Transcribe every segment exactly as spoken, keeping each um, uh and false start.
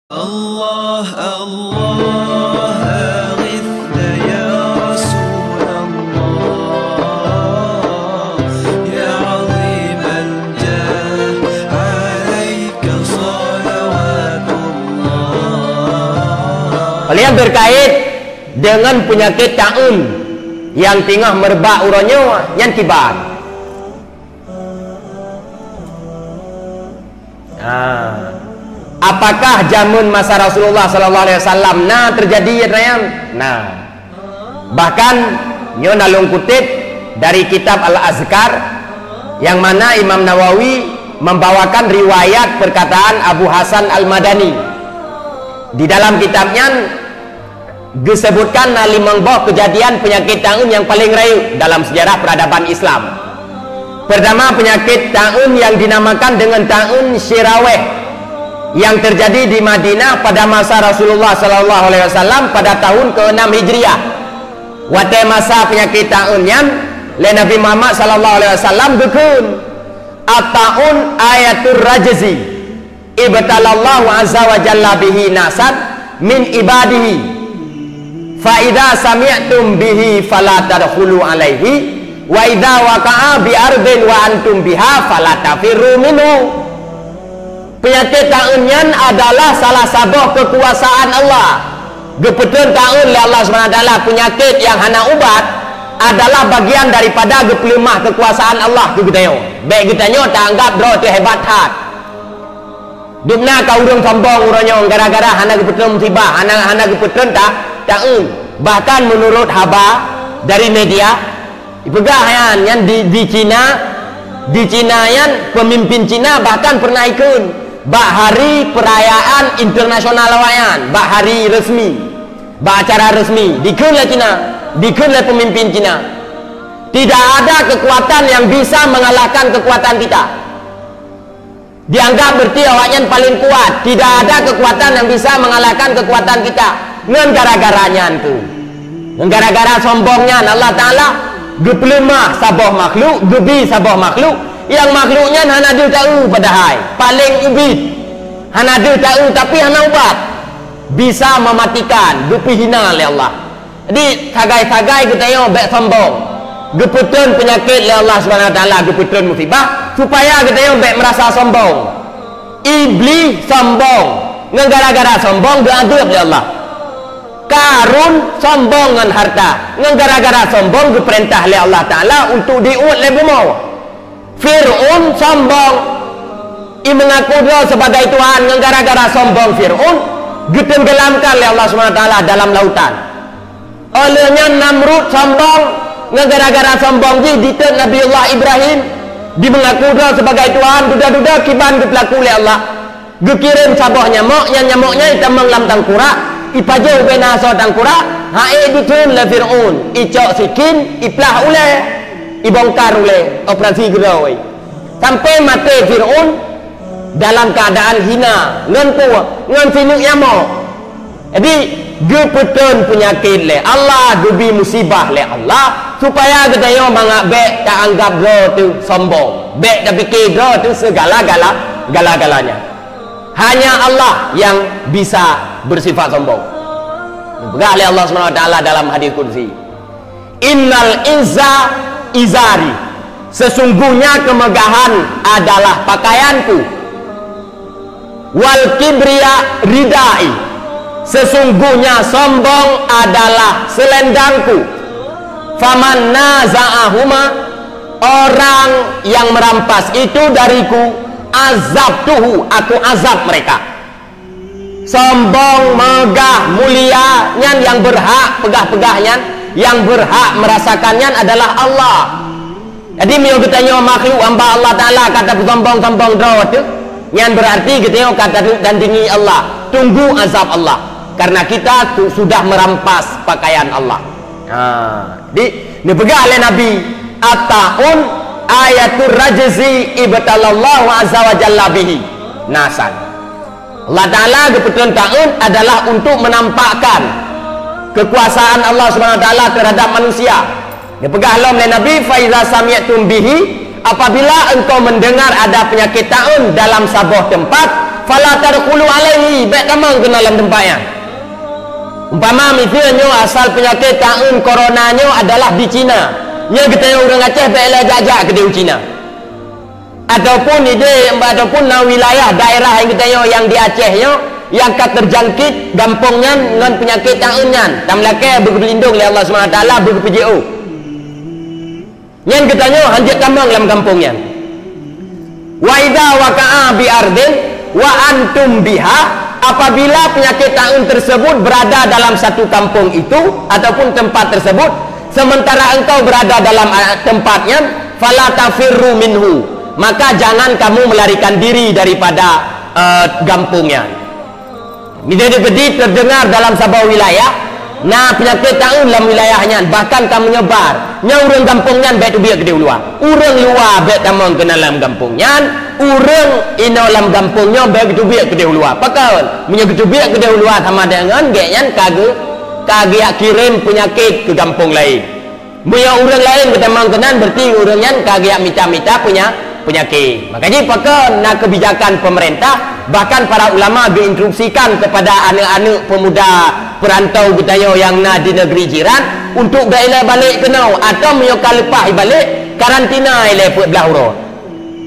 Allah, Allah, aghithna ya Rasulullah, ya azimal jah, alaika salawatullah. Hal nyang terkait dengan penyakit taun yang tingah merebak uroe nyoe, nyan kiban. Ha. Apakah jameun masa Rasulullah sallallahu alaihi wasallam na terjadi nyan? Na. Bahkan nyoe na lôn kutip dari kitab Al-Azkar, yang mana Imam Nawawi membawakan riwayat perkataan Abu Hasan Al-Madani. Di dalam kitab nyan, geusebutkan na limong boh keujadian peunyakét taun nyang paleng rayeuk dalam seujarah peuradaban Islam. Peurtama, peunyakét taun nyang dinamakan deungon taun Syiraweh nyang teujadi di Madinah pada masa Rasulullah sallallahu alaihi wasallam pada tahun keenam Hijriah. Watée masa peunyakét taun nyan, lé Nabi Muhammad sallallahu alaihi wasallam geukheun, "At-taun ayatur rajzi." Ibtalallahu azza wa jalla bihi nasan min ibadihi. Fa idza sami'tum bihi fala tadkhulu alaihi, wa idza waqa'a bi ardin wa antum biha fala tafirru minhu. Peunyakét taun nyan adalah salah saboh keukuasaan Allah. Geupeutrön taun lé Allah Subhanahu wa Taala peunyakét nyang hana ubat adalah bagian daripada geupeuleumah keukuasaan Allah keu geutanyoe. Bék geutanyoe taanggab droe teuh hebat that. Dubna ka ureuëng sombong uroe nyoe gara-gara hana geupeutrön musibah, hana, hana geupeutrön ta-, taun. Bahkan meunurot haba dari media, ipeugah nyan, nyan di, di Cina, di Cina nyan peumimpin Cina bahkan peureunah ikheun bak hari peurayaan internasional awaknyan, bak hari resmi, bak acara resmi, dikheun lé Cina, dikheun lé peumimpin Cina. Tidak ada kekuatan yang bisa mengalahkan kekuatan kita. Dianggap berarti awaknyan paling kuat. Tidak ada kekuatan yang bisa mengalahkan kekuatan kita. Ngon gara-gara nyan tu. Ngon gara-gara sombong nyan Allah Taala geupeuleumah saboh makhluk, geubi saboh makhluk. Nyang makhluk nyan hana deuh taeu padahai. Paling ubit. Hana deuh taeu tapi hana ubat. Bisa mematikan, geupeuhina lé Allah. Jadi, sagai-sagai geutanyoe bék sombong. Geupeutrön peunyakét lé Allah Subhanahu Wa Taala, geupeutrön musibah, supaya geutanyoe bék meurasa sombong. Iblih sombong, ngon gara-gara sombong geuadeueb lé Allah. Karun sombong ngon harta, ngon gara-gara sombong geupeurintah lé Allah Taala untuk diuet lé bumoe. Fir'aun sombong. I meungaku droe sebagai Tuhan, ngon gara-gara sombong Fir'aun, geutenggelamkan lé Allah Subhanahu Wa Taala dalam lautan. Óh lheueh nyan Namrud sombong, ngon gara-gara sombong jih diteuet Nabiullah Ibrahim, di meungaku droe sebagai Tuhan, dudoe-dudoe kiban geupeulaku lé Allah. Geukirém saboh nyamok, nyan nyamok nyan itamong lam tangkurak, ipajoh ubé na asoe tangkurak, hai diteun lé Fir'aun, icok sikin, iplah ulée, ibongkar ulée, operasi geurôi. Sampai maté Fir'aun dalam keuadaan hina, ngon peue, ngon sineuk nyamok. Jadi, geupeutrön peunyakét lé Allah, geubi musibah lé Allah, supaya geutanyoe mangat bék taanggab droe teuh sombong, bék tapike droe teuh seugala-gala, gala-galanya. Hanya Allah yang bisa bersifat sombong. Geupeugah lé Allah Subhanahu Wa Taala dalam hadis qudsi, "Innal izza izari." Sesungguhnya kemegahan adalah pakaianku. "Wal kibriya ridai." Sesungguhnya sombong adalah selendangku. "Faman naza'ahuma." Orang yang merampas itu dariku, azabtuhu, aku azab mereka. Sombong, meugah, mulia, nyan nyang beurhak peugah-peugah nyan, nyang beurhak meurasakan nyan adalah Allah. Jadi, meunyoe geutanyoe makhluk hamba Allah Taala ka tapeusombong-sombong droe teuh, nyan beurarti geutanyoe ka taneuk tandingi Allah, tunggu azab Allah. Karena kita tu sudah merampas pakaian Allah. Ha, di, neupeugah lé Nabi, "At-ta'un ayatur rajzi ibtalallahu azza wa jalla bihi nasan." Allah Ta'ala geupeutrön ta'un adalah untuk menampakkan kekuasaan Allah Subhanahu Wa Ta'ala terhadap manusia. Geupeugah lom lé Nabi, "Fa iza sami'tum bihi," apabila engkau mendengar ada penyakit ta'un dalam saboh tempat, Fala tadkhulu alaihi, bèk tamong keunan lam teumpat nyan. Umpama miseue nyoe asal peunyakét taeun corona nyoe adalah di Cina. Nyoe geutanyoe ureuëng Aceh bèk lé jak-jak keudéh u Cina. Ataupun idéh, ataupun na wilayah daerah nyang geutanyoe nyang di Aceh nyoe, nyang ka terjangkit gampông nyan ngon peunyakét taeun nyan, tameulakèe beugeulindong lé Allah Subhanahu Wa Taala, beugeupeujiôh. Nyan geutanyoe hanjeuet tamong lam gampông nyan. Wa idza waqa'a bi ardin wa antum biha, apabila penyakit taun tersebut berada dalam satu kampung itu ataupun tempat tersebut, sementara engkau berada dalam, ah, tempat nyan, fala tafirru minhu, maka jangan kamu melarikan diri daripada, eh, gampông nyan. Miseue keudéh teudeungar dalam saboh wilayah, na peunyakét taun lam wilayah nyan, bahkan ka meunyebar. Nyan ureuëng gampông nyan bèk teubiet keudéh u luwa. Ureuëng luwa bèk tamong keunan lam gampông nyan, ureuëng inoe lam gampông nyoe bèk geuteubiet keudéh u luwa. Pakon? Meunyoe geuteubiet keudéh u luwa sama deungon gét nyan ka geu-, ka geujak kirém peunyakét keu gampông laén. Meunyoe ureuëng laén geutamong keunan, berarti ureuëng nyan ka geujak mita-mita peunya-, peunyakét. Maka jih pakon na kebijakan pemerintah, bahkan para ulama geuinstruksikan kepada aneuk-aneuk pemuda perantau geutanyoe nyang na di negeri jiran untuk bèk ilèe balek keunoe, atawa meunyoe ka leupah ibalek, karantina ilèe peuet blah uroe.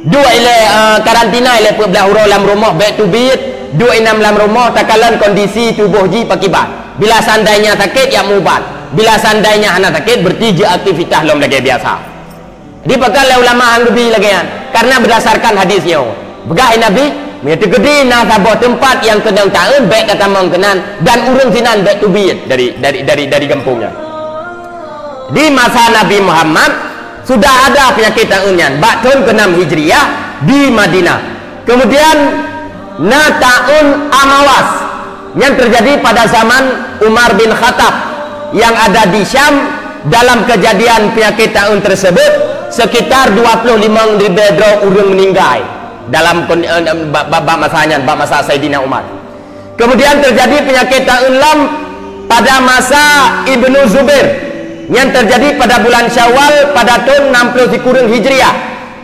Duek ilèe, eh, karantina ilèe peuet blah uroe lam rumoh bèk teubiet, duek inong lam rumoh takalon kondisi tuboh jih pakiban. Bila seandainya sakét, ya meuubat. Bila seandainya hana sakét, berarti jeuet aktivitas lom lagèe biasa. Dipeugah lé ulama han geubi lagèe nyan, karena berdasarkan hadis nyoe. Peugah Nabi, meunyoe teukeudi na saboh teumpat nyang keunong taun, bèk tatamong keunan, dan ureuëng sinan bèk teubiet dari, dari, dari, dari gampông nyan. Di masa Nabi Muhammad, sudah ada peunyakét taun nyan, bak thon keuenam Hijriah di Madinah. Kemudian, na taun Amawas yang terjadi pada zaman Umar bin Khattab yang ada di Syam. Dalam kejadian penyakit taun tersebut, sekitar dua puluh lima ribu droe ureuëng meninggai dalam kon-, eh, bak, bak, bak masa nyan, bak masa Saidina Umar. Kemudian terjadi penyakit taun lam pada masa Ibnu Zubair yang terjadi pada bulan Syawal pada tahun enam puluh sikureueng Hijriah.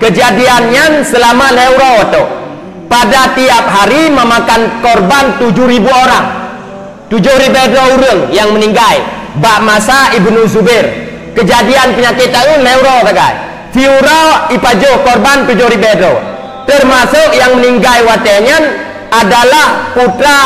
Kejadian nyan selama lhèe uroe tu. Pada tiap hari memakan korban tujuh ribu orang. Tujoh ribèe droe ureuëng nyang meuninggai bak masa Ibnu Zubair. Keujadian peunyakét taun lhèe uroe sagai. Siuroe ipajoh korban tujoh ribèe droe. Teumasok nyang meuninggai watèe nyan adalah putra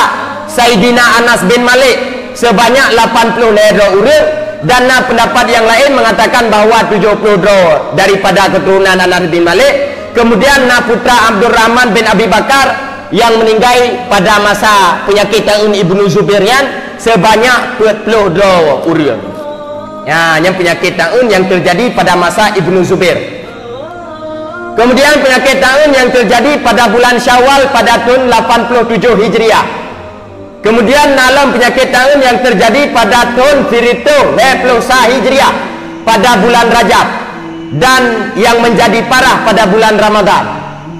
Saidina Anas bin Malik seubanyak lapan ploh lhèe droe ureuëng, dan na peundapat nyang laén meungatakan bahwa tujoh ploh droe daripada keuturonan Anas bin Malik. Keumudian na putra Abdurrahman bin Abi Bakar nyang meuninggai pada masa peunyakét taun Ibnu Zubair nyan seubanyak peuet ploh droe ureuëng. Ya, nyan peunyakét taun nyang teujadi pada masa Ibnu Zubair. Keumudian peunyakét taun nyang teujadi pada bulan Syawal pada thon lapan ploh tujoh Hijriah. Keumudian na lom peunyakét taun nyang teujadi pada thon sireutoh lhèe ploh sa Hijriah pada bulan Rajab dan nyang meunjadi parah pada bulan Ramadhan.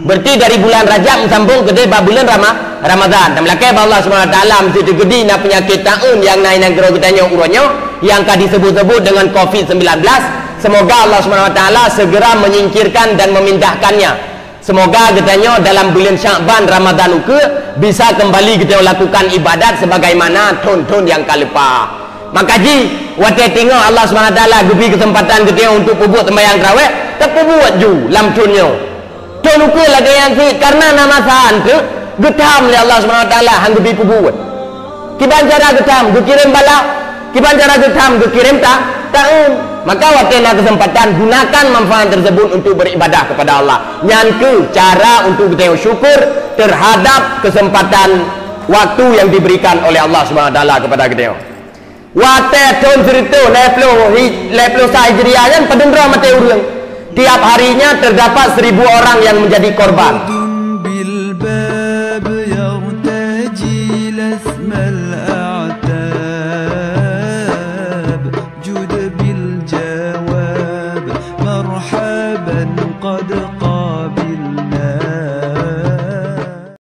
Berarti dari bulan Rajab meusambong keudéh bak bulan Rama-, Ramadhan. Dan meulakèe bak Allah Subhanahu Wa Taala, meuseuti keudi na peunyakét taun nyang na i nanggroe geutanyoe uroe nyoe nyang ka diseubut-seubut deungon covid sembilan belas. Semoga Allah Subhanahu Wa Taala segera menyingkirkan dan memindahkannya. Semoga geutanyoe dalam buleuen Syakban Ramadhan ukeue bisa keumbali geutanyoe lakukan ibadat sebagaimana thon-thon nyang ka leupah. Maka jih, watèe teungoh Allah Subhanahu Wa Taala geubri keuseumpatan geutanyoe untuk peubuet seumbahyang tarawèh, tapeubuet ju lam thon nyoe. Thon ukeue lagèe nyan cit, kareuna na masa eunteuk geutham lé Allah Subhanahu Wa Taala han geubri peubuet. Kiban cara geutham geukirém bala, kiban cara geutham geukirém ta-, taun. Maka watèe na keuseumpatan, gunakan manfaat tersebut untuk beribadah kepada Allah. Nyan kheueh cara untuk geutanyoe syukur terhadap keuseumpatan waktu nyang diberikan oleh Allah Subhanahu Wa Taala kepada geutanyoe. Watèe thon sireutoh lhèe ploh hi-, lhèe ploh sa Hijriah nyan padum droe maté ureuëng. Tiap harinya terdapat seribu orang yang menjadi korban.